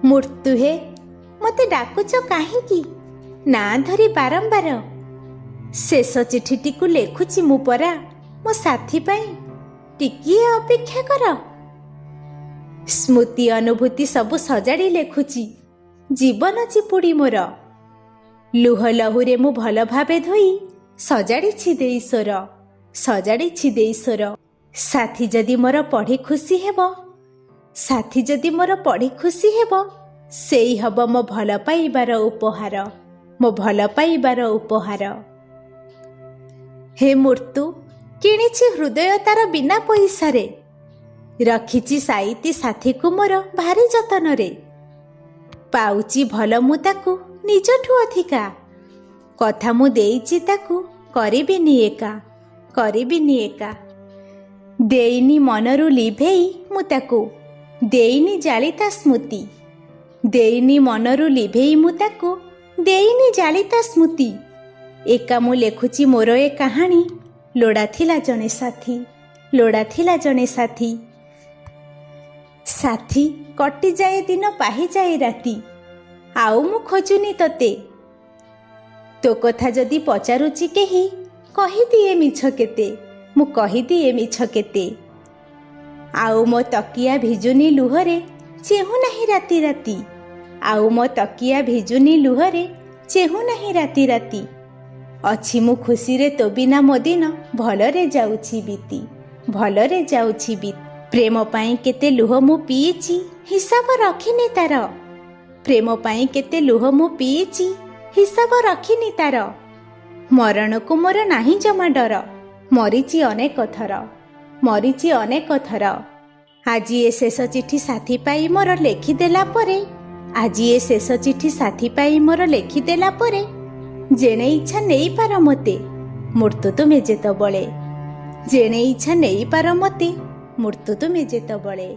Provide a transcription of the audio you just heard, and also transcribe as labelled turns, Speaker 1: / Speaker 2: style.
Speaker 1: ମୃତ୍ୟୁ ହେ, ମୋତେ ଡାକୁଛ କାହିଁକି ନା ଧରି ବାରମ୍ବାର? ଶେଷ ଚିଠିଟିକୁ ଲେଖୁଛି ମୁଁ ପରା ମୋ ସାଥୀ ପାଇଁ, ଟିକିଏ ଅପେକ୍ଷା କର। ସ୍ମୃତି ଅନୁଭୂତି ସବୁ ସଜାଡ଼ି ଲେଖୁଛି ଜୀବନ ଚିପୁଡ଼ି ମୋର। ଲୁହ ଲହୁରେ ମୁଁ ଭଲ ଭାବେ ଧୋଇ ସଜାଡ଼ିଛି ଦେଇ ସ୍ୱର, ସଜାଡ଼ିଛି ଦେଇ ସ୍ୱର। ସାଥୀ ଯଦି ମୋର ପଢ଼ି ଖୁସି ହେବ, ସାଥୀ ଯଦି ମୋର ପଢ଼ି ଖୁସି ହେବ, ସେଇ ହବ ମୋ ଭଲ ପାଇବାର ଉପହାର, ମୋ ଭଲ ପାଇବାର ଉପହାର। ହେ ମୃତ୍ୟୁ, କିଣିଛି ହୃଦୟ ତାର ବିନା ପଇସାରେ, ରଖିଛି ସାଇତି ସାଥୀକୁ ମୋର ଭାରି ଯତନରେ। ପାଉଛି ଭଲ ମୁଁ ତାକୁ ନିଜଠୁ ଅଧିକା, କଥା ମୁଁ ଦେଇଛି ତାକୁ କରିବିନି ଏକା, କରିବିନି ଏକା। ଦେଇନି ମନରୁ ଲିଭେଇ ମୁଁ ତାକୁ, ଦେଇନି ଜାଳି ତା ସ୍ମୃତି। ଦେଇନି ମନରୁ ଲିଭେଇ ମୁଁ ତାକୁ, ଦେଇନି ଜାଳି ତା ସ୍ମୃତି। ଏକା ମୁଁ ଲେଖୁଛି ମୋର ଏ କାହାଣୀ, ଲୋଡ଼ା ଥିଲା ଜଣେ ସାଥୀ, ଲୋଡ଼ା ଥିଲା ଜଣେ ସାଥୀ। ସାଥୀ, କଟିଯାଏ ଦିନ ପାହିଯାଏ ରାତି, ଆଉ ମୁଁ ଖୋଜୁନି ତତେ। ତୋ କଥା ଯଦି ପଚାରୁଛି କେହି, କହିଦିଏ ମିଛ କେତେ, ମୁଁ କହିଦିଏ ମିଛ କେତେ। ଆଉ ମୋ ତକିଆ ଭିଜୁନି ଲୁହରେ, ଚେହୁଁ ନାହିଁ ରାତି ରାତି। ଆଉ ମୋ ତକିଆ ଭିଜୁନି ଲୁହରେ, ଚେହୁଁ ନାହିଁ ରାତି ରାତି। ଅଛି ମୁଁ ଖୁସିରେ, ତୋ ବିନା ମୋ ଦିନ ଭଲରେ ଯାଉଛି ବିତି, ଭଲରେ ଯାଉଛି ବିତି। ପ୍ରେମ ପାଇଁ କେତେ ଲୁହ ମୁଁ ପିଇଛି, ହିସାବ ରଖିନି ତାର। ପ୍ରେମ ପାଇଁ କେତେ ଲୁହ ମୁଁ ପିଇଛି, ହିସାବ ରଖିନି ତାର। ମରଣକୁ ମୋର ନାହିଁ ଜମା ଡର, ମରିଛି ଅନେକ ଥର, ମରିଛି ଅନେକ ଥର। ଆଜି ଏ ଶେଷ ଚିଠି ସାଥୀ ପାଇଁ ମୋର ଲେଖିଦେଲା ପରେ, ଆଜି ଏ ଶେଷ ଚିଠି ସାଥୀ ପାଇଁ ମୋର ଲେଖିଦେଲା ପରେ, ଯେଣେ ଇଚ୍ଛା ନେଇପାର ମୋତେ ମୃତ୍ୟୁ ତୁମେ ଯେତେବେଳେ, ଯେଣେ ଇଚ୍ଛା ନେଇପାର ମୋତେ ମୃତ୍ୟୁ ତୁମେ ଯେତେବେଳେ।